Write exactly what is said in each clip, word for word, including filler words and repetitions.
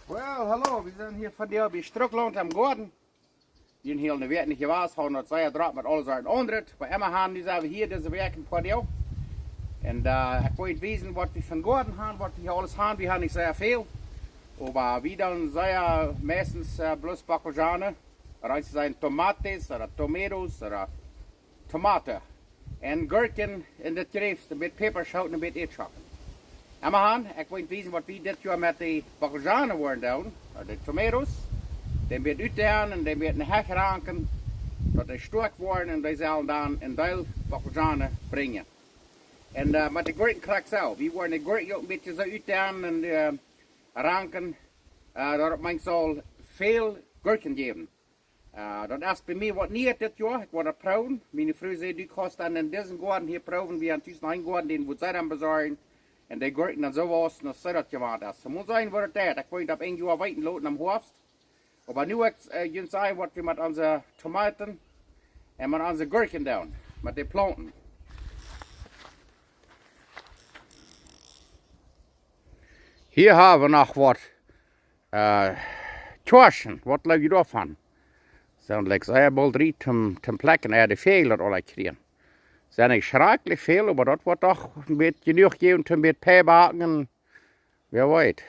Well, hallo, wie sent hia vondoag bie Strucklaunt em Goaden. Wie sent hia ne Wäakj nich jewast, hauden daut sea drock met aule Sorten aundret. Oba emmahan, nu sent wie hia dise Wäakj een poa Doag. Un, äh, ekj well junt wiesen, waut wie von Goaden haben, waut wie hia aules haben. Wie haben nich sea väl, oba wie doonen sea meistens, äh, bloos Bockelzwiebeln. Ooda see sent Tomates ooda Tomatoes ooda Tomaten. Un Gurkjen en daut jrafste, met Päpaschooten un met Ieedschocken. Emmahan, ekj well junt wiesen, waut wie dit Joa met de Bockelzwiebeln woaren doonen, ooda de Tomatoes. Dee woa wie utdoonen un dee woa wie en de Hecht ranken, daut dee stoakj woaren un dee sellen dan een Deel Bockelzwiebeln brinjen. Un, äh, met de Gurkjen krakjt soo. Wie woaren de Gurkjen uk een bät soo utdoonen un, äh, ranken, äh, daut et mau saul väl Gurkjen jäwen. Äh, daut es bie mie waut Nieet dit Joa. Ekj woa daut proowen. Miene Fru säd, du kaust dan en disen Goaden hia proowen. Wie haben tus noch een Goaden, dän woat see dan besorjen. Un dee Gurkjen dan soo wausen, aus see daut jewant es. Soo, mol seenen, waut et deit. Ekj well junt opp een Joa weeten loten em Hoafst. Oba nu woa ekj, äh, junt sajen, waut wie met onse Tomaten un met onse Gurkjen doonen. Met de Plaunten. Hia haben wie noch waut, äh, Kjoaschen. Waut jleew jie doavon? Sent, like, sea boolt reed toom, toom plekjen, äh, de Väajel daut aula kjrieen. Sent nich schrakjlich väl, oba daut woat doch een bät jenuach jäwen toom een bät Pie backen. Wäa weet.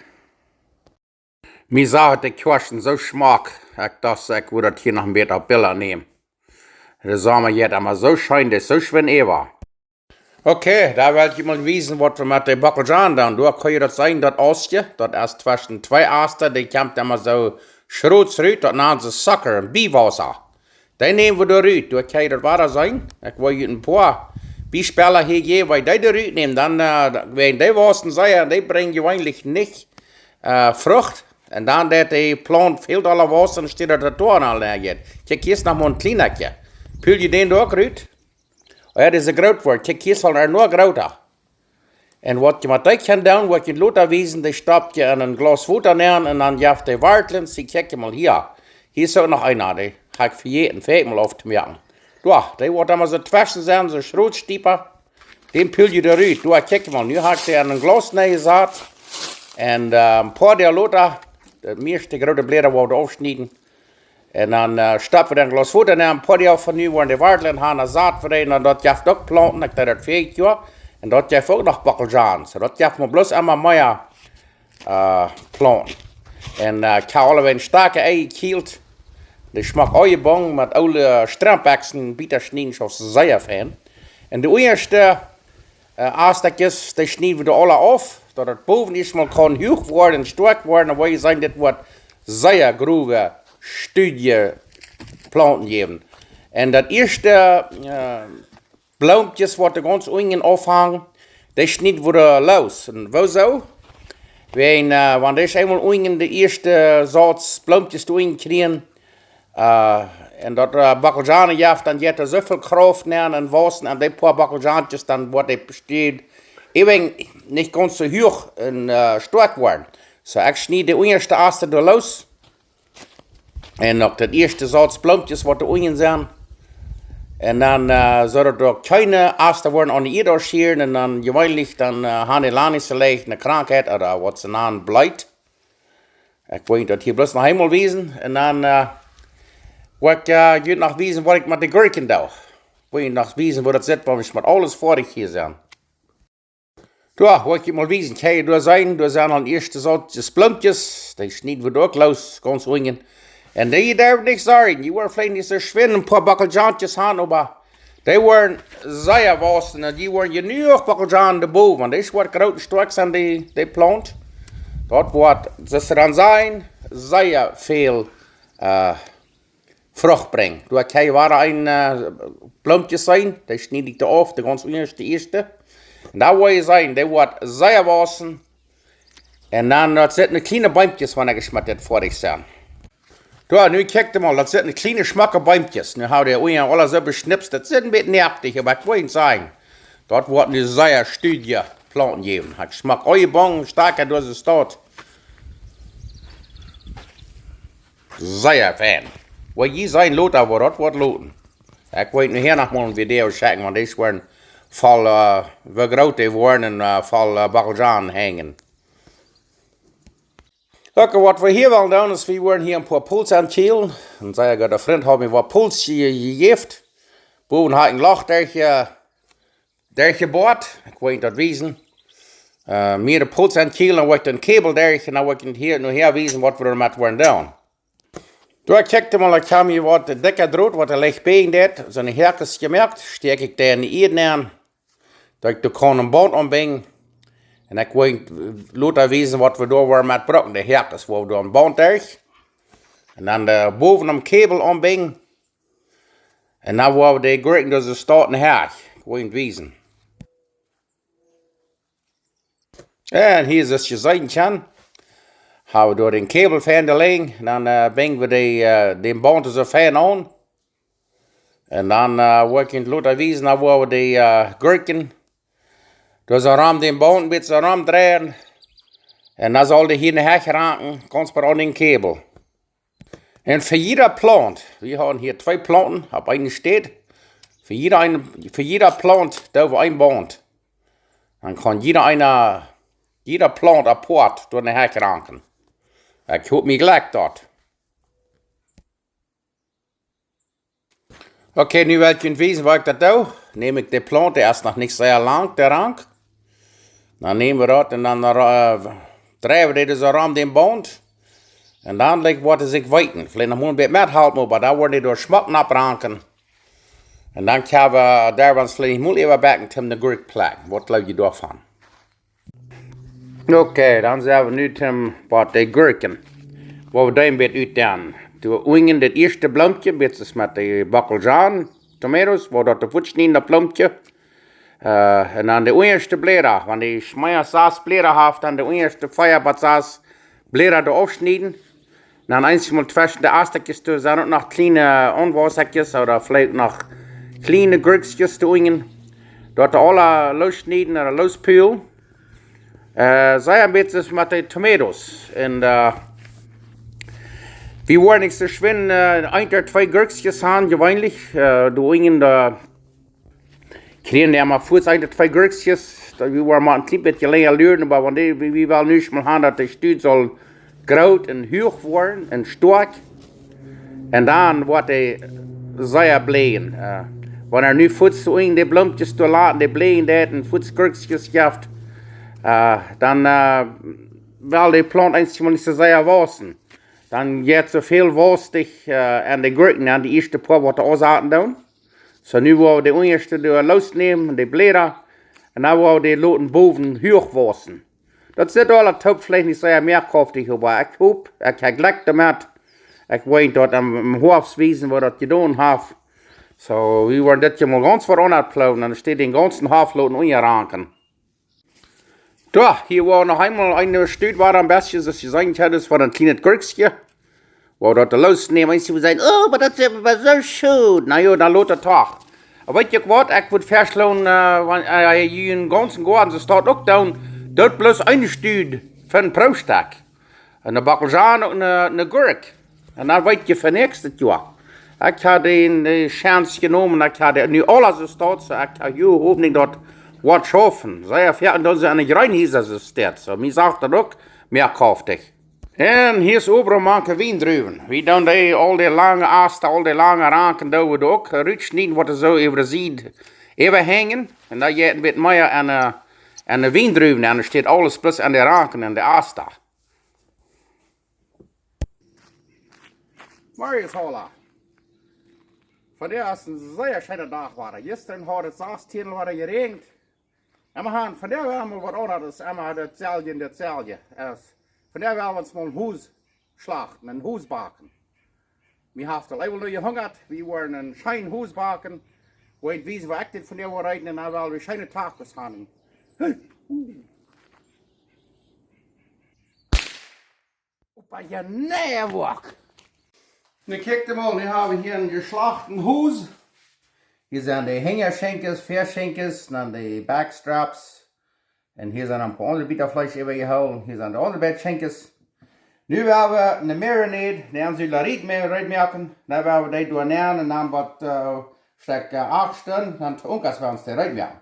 Mie sach de Kjoaschen soo schmock, ekj docht, ekj wudd daut hia noch een bät opp Bilda nämen. De Somma jeit emma soo scheen, daut es soo schwind äwa. Okay, dan well ekj junt mol wiesen, waut wie met de Bockelzwiebeln doonen. Doa kaun jie daut seenen, daut Austje, daut es tweschen twee Asta, dee kjemt emma soo schrots rut, daut nanen see sucker, een Biewausa. Dee nämen wie doa rut, doa kaun jie daut wada seenen. Ekj well junt een poa Biespels hia jäwen, woo dee doa rut nämen, dan, äh, wäajen dee wausen sea, dee brinjen jeweenlich nich, äh, Frucht. Un dan deit de Plaunt väl dolla wausen, aus daut doa aul jeit. Kjikj, hia es noch mau een kjlienet. Pul jie dän doa uk rut? Oh jo, dise groot woaren. Kjikj, hia es aul noch groota. Un waut jie met dee kjennen doonen, woa ekj junt lota wiesen, dee stop jie en een Glaus Wota nenn un dan jeft dee Wartlen, see, kjikj mol hia. Hia es uk noch eena, dee hab ekj vejäten, vejäten mol auftomoaken. Doa, dee woat dan mau soo tweschen sennen, soo schrots stiepa. Dän pul jie doa rut. Doa, kjikj mol, nu hab ekj dee en een Glaus nenn jesat. Un, äh, een poa Doag lota, de mieeschte groote Bläda woa wie aufschnieden. Un dan, äh, stop wie dan Glaus Wota nenn, een poa Doag von nu woaren de Wartlen han, dan sat wie dee, un daut jeft uk Plaunten, ekj deed daut värich Joa. Un daut jeft uk noch Bockelzwiebeln. Soo, daut jeft mau bloos emma mea, äh, Plaunten. Un, äh, ekj hab aulawäajen stoakje Eia jekjielt. Dee schmock aunjebungen met oole Strempakjsen, bieta schnieden, soo sea fein. Un de ieeschte äh, Astakjes, dee schnieden wie doa aula auf, daut daut bowen ieescht mol kaun huach woaren un stoakj woaren, dan woa jie seenen, dit woat sea growe Studie Plaunten jäwen. Un daut ieeschte, äh, Bloomkjes, waut doa gaunz unjen aufhangen, dee schnieden wie doa loos. Un wuarom? Wäajen, äh, wan dee eemol unjen de ieeschte Sauz Bloomkjes doa unjen kjrieen, äh, un daut, äh, Bockelzwiebeln jeft, dan jeit doa soo väl Krauft nenn un wausen aun dee poa Bockelzwiebeln, dan woat dee Städ äwent nich gaunz soo huach un, äh, stoakj woaren. Soo, ekj schnied de unjaschte Asta doa loos. Un uk daut ieeschte Sauz Bloomkjes, waut doa unjen sent. Un dan, äh, soo daut doa kjeene Asta woaren aun de Ieed ausschieren. Un dan jeweenlich, dan, äh, han dee lang nich soo leicht ne Krankheit ooda waut see nanen Blight. Ekj well junt daut hia bloos noch eemol wiesen. Un dan, äh, woa ekj, äh, junt noch wiesen, waut ekj met de Gurkjen doo. Well junt noch wiesen, woo daut sitt, wan wie met aules foadich hia sent. Doa, woa ekj junt mol wiesen. Kjikj, doa sent, doa sent aul ieeschte Sauzjes Bloomkjes. Dee schnied wie uk loos, gaunz unjen. Un dee derwen nich sorjen. Dee woaren veleicht nich soo schwind een poa Bockelzwiebeln han, oba dee woaren sea wausen un dee woaren jenuach Bockelzwiebeln doa bowen. Wan dee woat groot un stoakj sennen, dee, dee Plaunt, daut woat, soo aus see dan sent, sea väl, äh, Frucht brinjen. Doa kjenn jie wada een, äh, Bloomkje seenen, dee schnied ekj doa auf, de gaunz unjaschte ieeschte. Un doa woa jie seenen, dee woat sea wausen. Un dan, daut sent nu kjliene Beemkjes, wan ekj met dit foadich sie. Doa, nu kjikjt mol, daut sent kjliene schmocke Beemkjes. Nu hab ekj dee unjen aula soo beschnipst, daut sitt een bät neaktich, oba ekj well junt sajen, daut woat nu sea Studie Plaunten jäwen. Haft schmock aunjebungen, stoakj doa soo steit. Sea fein. Woa jie seenen, lota, woo daut woat loten. Ekj well junt nohäa noch mol een Video schekjen, wan dee woaren voll, äh, woo groot dee woaren un, äh, voll, äh, Bockelzwiebeln hangen. Okay, waut wie hia wellen doonen es, wie woaren hia een poa Pols aunkielen. Een sea gooda Frint haft mie waut Pols je-, jejäft. Bowen hab ekj een Loch derch, äh, derchjeboat. Ekj woa junt daut wiesen. Äh, mea Pols aunkielen, dan woa ekj dän Kabel derch un dan woa ekj junt hia nohäa wiesen, waut wie doamet woaren doonen. Doa kjikjt mol, ekj hab hia waut dikja Drot, waut doa leicht bie deit. Soone Häakes jemoakt, stäakj ekj dee enne Ieed nenn. Daut ekj doa kaun een Baunt aunbinjen. Un ekj woa junt lota wiesen, waut wie doa woaren met brucken. De Häakes, woa wie doa een Baunt derch. Un dan de bowen aum Kabel aunbinjen. Un dan woa wie de Gurkjen doa soo staut en Häakj. Ekj woa junt wiesen. Un hia es daut Jeseiten, hab wie doa dän Kabel fein doa lenjd. Dan, äh, binj wie de, äh, dän Baunt soo fein aun. Un dan, äh, woa ekj junt lota wiesen, dan woa wie de, äh, Gurkjen doa soo rom dän Baunt een bät soo romdreien. Un dan saul dee hia en de Häakj ranken, gaunz bat aun dän Kabel. Un fa jieda Plaunt, wie haben hia twee Plaunten opp eene Städ. Fa jieda, een, fa jieda Plaunt doo wie een Baunt. Dan kaun jieda eena, jieda Plaunt apoat doa en de Häakj ranken. Ekj hop, mie jlikjt daut. Okay, nu well ekj junt wiesen, woo ekj daut doo. Näm ekj de Plaunt, dee es noch nich sea lang, de Rank. Dan näm wie daut un dan, äh, drei wie dee soo rom dän Baunt. Un dan, like, woat et sikj weeten. Veleicht noch mol een bät methalpen, oba dan woaren dee doa schmock nopp ranken. Un dan kjenn wie doa waut veleicht mol äwa bäkjen, om de Gurkj plekjen. Waut jleew jie doavon? Okay, dan sent wie nu toom, waut de Gurkjen. Waut wie doonen met ut dan. Doa unjen daut ieeschte Bloomkje, bät es met de Bockelzhaan, Tomatoes, waut daut de Futschnien daut Bloomkje. Äh, un dan de unjaschte Bläda, wan dee mea aus sas Bläda haft, dan de unjaschte vea bat sas Bläda doa aufschnieden. Dan eensjemol tweschen de Astakjes doa sent uk noch kjliene Aunwausakjes ooda veleicht noch kjliene Gurkjes doa unjen. Daut aula loosschnieden ooda loospülen. Äh, soo een bät met de Tomatoes. Un, äh, wie woaren nich soo schwind, äh, een ooda twee Gurkjes haben, jeweenlich. Äh, doa unjen, äh, kjrieen dee emma fuaz een ooda twee Gurkjes. Daut, wie woaren mau een kjlien bät lenja luaren, oba wan dee, wie, wie wellen nu mol haben, daut de Stud saul groot un huach woaren un stoakj. Un dan woat dee sea bleien. Äh, wan wie nu fuaz doa unjen de Bloomkjes doa loten, dee bleien deit un fuaz Gurkjes jeft, äh, dan, äh, well de Plaunt eensjemol nich soo sea wausen. Dan jeit soo väl Wauss, äh, aun de Gurkjen, aun de ieeschte poa, waut doa aunsaten doonen. Soo, nu woa wie de unjaschte doa loosnämen, de Bläda, un dan woa wie dee loten bowen huach wausen. Daut sitt aula toop veleicht nich sea meakjraftisch, oba ekj hop, ekj hab Jlekj doamet. Ekj woa junt daut aum, aum Hoaf wiesen, woo daut jedonen haft. Soo, wie woaren dit Joa mol gaunz veaundat ploonen, dan steit dän gaunzen Hoaf loten unjaranken. Doa, hia woa noch eemol een Stud, waut een bät, soo aus jie seenen kjennen, es von een kjlienet Gurkje. Woo daut de Lust nämen, eensje sajen: "Oh, oba daut es oba soo scheen." Na jo, dan lot et doch. Oba weetst uk waut, ekj wudd väaschlonen, äh, wan, äh, hia em gaunzen Goaden, see staut uk doa, daut bloos een Stud fa een Proostakj. Un een Bockelzhaan un een, een Gurk. Un dan weetst fa näakjstet Joa. Ekj hab dee, dee Chance jenomen, ekj hab dee nu aules soo staut, soo ekj hab hia Hopninj daut woat schaufen. See, jo, un dan sent de Jreenhiesa soo staut. Soo, mie sach daut uk meakjraftisch. Un hia es Obro mank de Wiendruwen. Wie doonen dee aul dee lange Aste, aul dee lange Ranken, doo wie uk rutschnieden, waut doa soo äwa de Sied äwa hangen. Un dan jeit een bät mea aun, äh, aun de Wiendruwen, un dan steit aules bloos aun de Ranken un de Aste. Morjes, Hola. Vondoag es een sea scheena Dach wada. Jistren haud et sastieen wada jeräajent. Emma han, vondoag wea wie mol waut aundasch, emma daut selwje, daut selwje. Es, vondoag wea wie ons mol een Hus schlachten, een Hus backen. Wie haben aul eewel nu jehungat, wie woaren een scheen Hus backen. Woa ekj wiesen, woo ekj dit vondoag woa reiten, un dan woa wie scheene Tacos haben. Oba jo, nä, wak. Nu kjikj mol, nu hab wie hia een jeschlachtet Hus. Hia sent de Hinjaschenkjes, Väaschenkjes, dan de Backstraps. Un hia sent een poa aundre Bieta Fleesch äwajehoolen. Hia sent de aundre Bät Schenkjes. Nu woa wie eene Marinade, ne, aun Sularit reed moaken. Dan woa wie dee doa nenn un dan waut, äh, Stekj, äh, acht Stunden, dan to unkas woa wie ons dee reed moaken.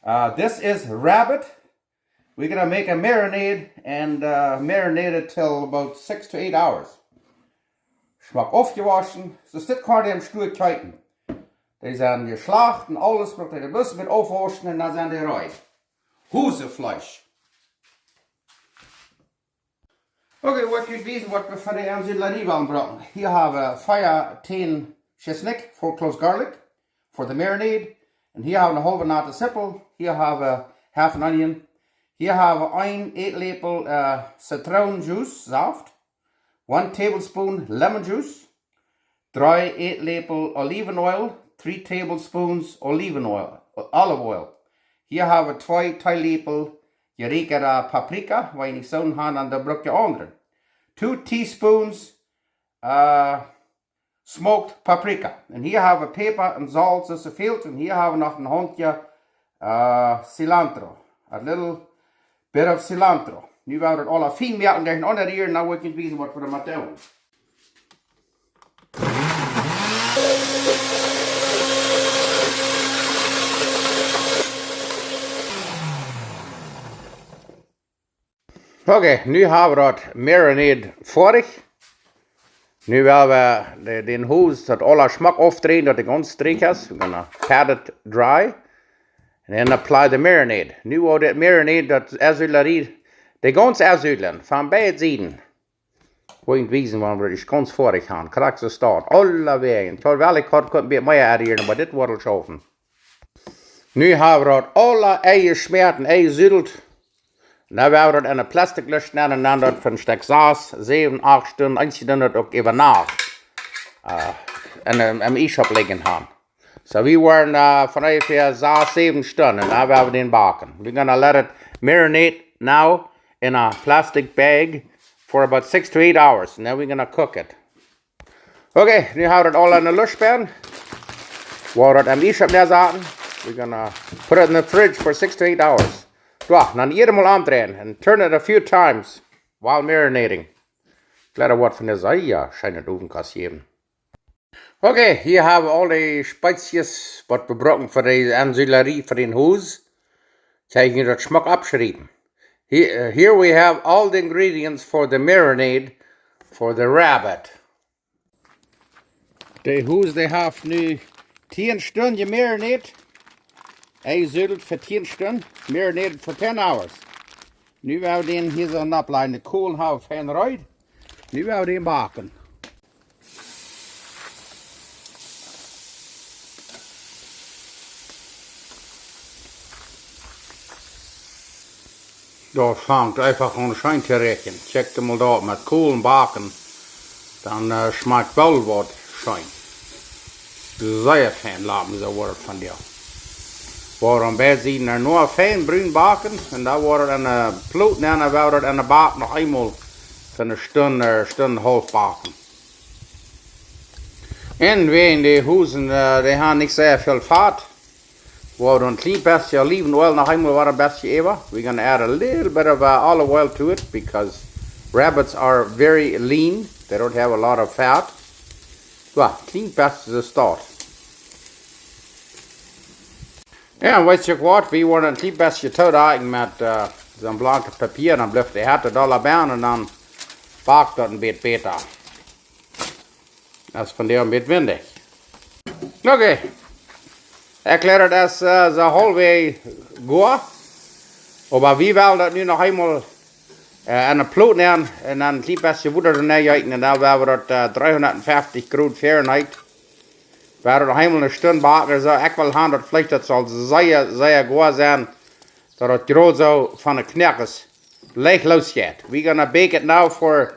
Äh, this is rabbit. We're gonna make a marinade and uh, marinate it till about six to eight hours. Schmock aufjewoschen. So dit kaun eena em Stua kjeepen. Dee sent jeschlacht un aules, brukt eena bloos met aufwoschen un dan sent dee reed. Husefleesch. Okay, waut ekj junt wiesen woa, waut wie fa de Ensiedlerie wellen brucken. Hia hab wie vea Tänen Tschesnikj, four cloves garlic, for the marinade. Un hia hab wie eene haulwe Nate Sippel. Hia hab wie half an onion. Hia hab wie een Ätläpel uh, Zitronenjuice, Saft. One tablespoon lemon juice. Dree Ätläpel Olivenöl. Three tablespoons Olivenöl, olive oil. Hia hab wie twee Teeläpel jeräakjade Paprika, wan jie nich soone han, dan bruck jie aundre. Two teaspoons uh, smoked paprika. Un hia hab wie Päpa un Solt, soo väl. Un hia hab wie noch een Hauntje uh, cilantro. A little bit of cilantro. Nu woa wie daut aula fein moaken, dan aunrieren, dan woa ekj junt wiesen waut wie doamet doonen. Okay, nu hab wie daut marinade foadich. Nu woa wie de, dän Hus daut aula schmock aufdreien, daut dee gaunz dreech es. We're gonna pat it dry. And then apply the marinade. Nu woa wie daut marinade, daut Ensiedlerie, dee gaunz ensieedlen, von beid Sieden. Woa ekj junt wiesen, wan wie daut gaunz foadich han. Krakjt soo steit. Aulawäajen. Terwijl ekj haud, kunn ekj mea aunrieren, oba dit woat aul schaufen. Nu hab wie daut aula enjeschmäat un enjesiedelt. Nu woa wie daut en een Plastiklusch nämen un dan daut fa een Stekj sas, säwen, acht Stunden, eenje doonen daut uk äwa Nacht uh, en, en, em Iesschaup lijen han. So, wie woaren uh, von onjefäa sas, säwen Stunden, dan woa wie dän backen. We're gonna let it marinate now in a plastic bag for about six to eight hours, and then we're gonna cook it. Okay, nu hab wie daut aula en de Lusch benn. Woa wie daut em Iesschaup nensaten. We're gonna put it in the fridge for six to eight hours. Doa, dan jiedatmol aundreien and turn it a few times while marinating. Kjlien waut von dise, ah, jo, scheen daut Owenkost jäwen. Okay, hia hab wie aul dee Speziees, waut wie brucken fa de Ensiedlerie, fa dän Hus. Kjenn jie daut schmock oppschriewen. Here, uh, here we have all the ingredients for the marinade for the rabbit. De Hus, dee haft nu tieen Stunden jemarinate. Enjesiedelt fa tieen Stunden. Marinated for ten hours. Nu woa wie dän hia soo oppläajen. De Kolen hab wie fein reed. Nu woa wie dän backen. Daut fangt eefach aun scheen to rikjen. Check mol daut met Kolen backen. Dan uh, schmakjt daut waut scheen. Sea fein laten, soo woat et von dee. Woaren beid Sieden nu fein brun backen. Un dan woat et en de Plot, un dan woat et en de Bak noch eemol fa eene Stund, eene Stund un eene haulf backen. Un wäajen de Husen, uh, dee han nich sea väl Fat, woa wie een kjlien bät Olivenöl noch eemol waut een bät äwa. We're gonna add a little bit of uh, olive oil to it because rabbits are very lean. They don't have a lot of fat. Jo, kjlien bät es daut. Jo, un weetst waut, wie woaren een kjlien bät toodakjen met uh, soon blanket Papia, dan blift de Hett doa aula benn un dan bakt daut een bät bäta. Daut es vondoag een bät windich. Okay. Ekj kjlea daut es uh, soo haulfwäaj goa. Oba wie wellen daut nu noch eemol uh, en de Plot nämen un dan een kjlien bät Wota doa nenjeeten un dan woa wie daut uh, dreehundatfeftich Grod Fahrenheit. Woa wie daut noch eemol eene Stund backen. Soo, ekj well han daut Fleesch daut saul sea, sea goa sennen, daut daut jrod soo von de Knoakes leicht losjeit. We're gonna bake it now for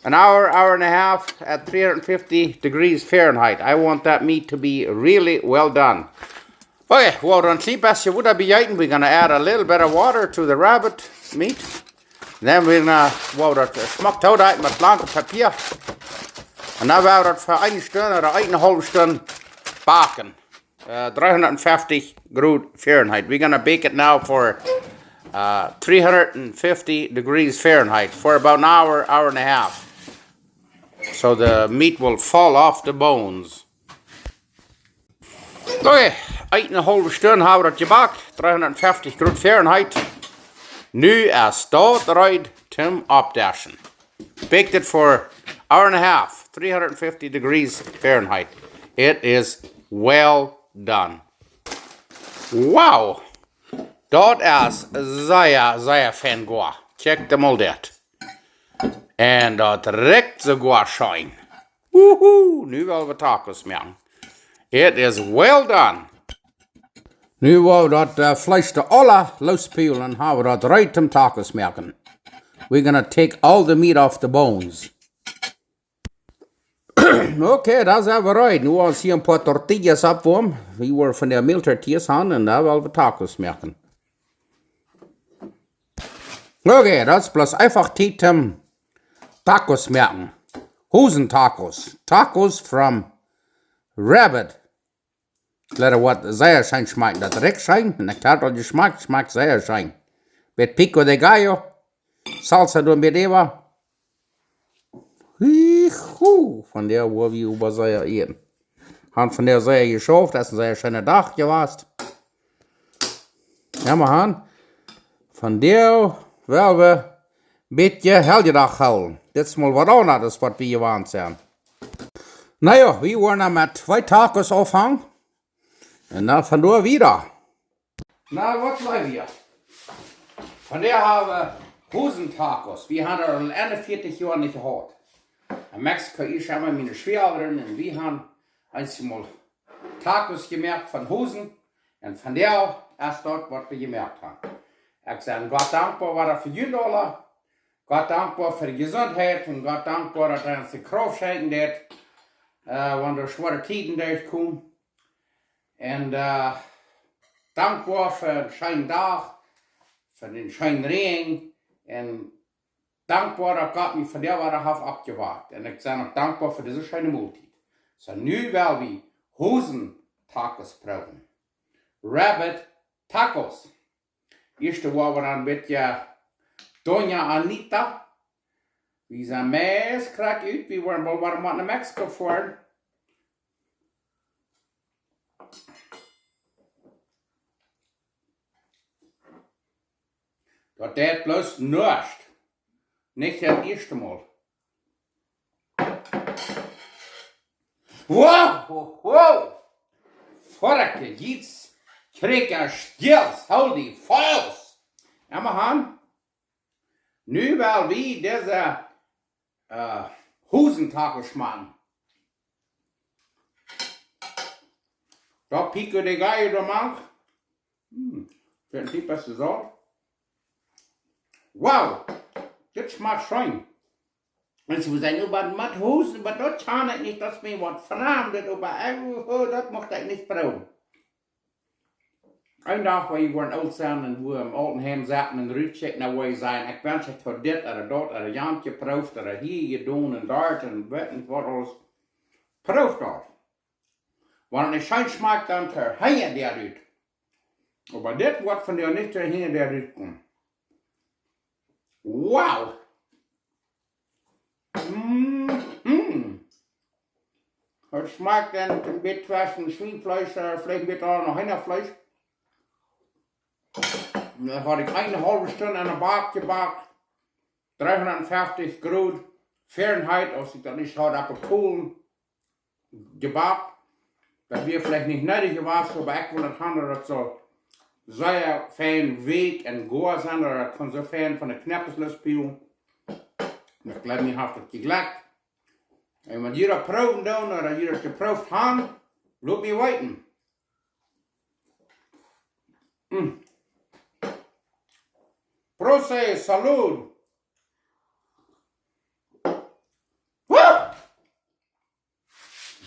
an hour, hour and a half at three hundred fifty degrees Fahrenheit. I want that meat to be really well done. Okay, well, dan see best you would be eating. We're gonna add a little bit of water to the rabbit meat. Then we're gonna, well, daut schmakjt daut met blanket Papia. Un dan woa wie daut fa eene Stund ooda eene haulwe Stund backen. Uh, dreehundatfeftich Grod Fahrenheit. We're gonna bake it now for uh, three hundred fifty degrees Fahrenheit for about an hour, hour and a half. So the meat will fall off the bones. Okay, eene haulwe Stund hab wie daut jebakt, dreehundatfeftich Grod Fahrenheit. Nu es daut reed toom oppdischen. Baked it for hour and a half, three hundred fifty degrees Fahrenheit. It is well done. Wow! Daut es sea, sea fein goa. Check daut mol. Un daut rikjt soogoa scheen. Wuhu, nu well wie Tacos moaken. It is well done. Nu woa wie daut, äh, Fleesch doa aula loospulen, hab wie daut reed toom Tacos moaken. We're gonna take all the meat off the bones. Okay, daut es ewa reed. Nu woa wie hia een poa tortillas oppwoamen. Wie woaren von de Mehltortillas han un dan well wie Tacos moaken. Okay, daut es bloos eefach Tiet toom Tacos moaken. Hosentacos. Tacos from Rabbit. Daut woat sea scheen schmakjen. Daut rikjt scheen. Un ekj hab aul jeschmakjt, schmakjt sea scheen. Bät pico de gallo. Salsa doa een bät äwa. Hihu, vondoag woa wie oba sea äten. Han vondoag sea jeschauft, daut es een sea scheena Dach jewast. Jo, wie han vondoag, well wie een bät Heljedach hoolen. Dit es mol waut aundret aus waut wie jewant sent. Na jo, wie woaren dan met twee Tacos aunfangen. Un dan von doa wieda. Na, waut woa wie? Vondoag hab wie Hosentacos. Wie han aul eenunvieetich Joa nich jehaut. En Mexiko es emma miene Schwieawoa un wie han eemol Tacos jemoakt von Hosen. Un vondoag es daut waut wie jemoakt han. Ekj sie Gott dankboa wada fa junt aula. Gott dankboa fa de Jesuntheit un Gott dankboa daut hee ons de Krauft schenkjen deed, äh, wan wie schwoare Tieden derchkomen. Un, äh, dankboa fa een scheenen Dach, fa dän scheenen Räajen. Un dankboa daut Gott mie vondoag wada haft oppjewakjt. Un ekj sie uk dankboa fa dise scheene Moltiet. Soo, nu well wie Hosentacos proowen. Rabbit Tacos. Ieescht woa wie dan een bät Doña Anita. Wie sent meist krakjt ut, wie woaren woll wada mol no Mexiko foaren. Daut deit bloos nuscht. Nich daut ieeschte Mol. Wow, wow, wow. Forke, jiets, Kjrieekja, Stils, holy falls. Emma han. Nu well wie dise, äh, Hosentacos schmakjen. Daut pico de gallo doa mank. Hm, fält een bät Solt. Wow, dit schmakjt scheen. Un see sent äwa de Hosen, oba daut kaun ekj nich, daut es mie waut Framdet, oba, äh, daut mucht ekj nich proowen. Een Dach, wan wie woaren oolt sennen un wie em Altenheim sitten un rutkjikjen, dan woa wie sajen, ekj wensch, ekj haud dit ooda daut ooda jant jeprooft ooda hia jedonen un doa un weet nich waut aules. Prooft daut. Wan et nich scheen schmakjt, dan too hinja de Rut. Oba dit woat vondoag nich too hinja de Rut komen. Wow! Mhm. Daut schmakjt dan een bät tweschen Schwienfleesch, äh, veleicht een bät uk noch Hinjafleesch. Un daut haud ekj eene haulwe Stund aun de Bak jebakt. Dreehundatfeftich Grod Fahrenheit, aus ekj daut nich haud opp de Kolen jebakt. Daut wia veleicht nich needich jewast, oba ekj wull daut han, daut daut soo sea fein weekj un goa sent, daut daut kunn soo fein von de Kjnäppes loos pielen. Un ekj jleew, mie haft daut jeglekjt. Un wan jie daut proowen doonen, ooda jie daut jeprooft han, lot mie weeten. Mm. Prosit, salud! Woo!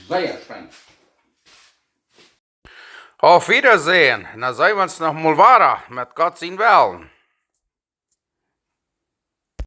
Sea scheen. Auf Wiedersehen. Na, seenen wie ons noch mol wada met Gott sien Wellen.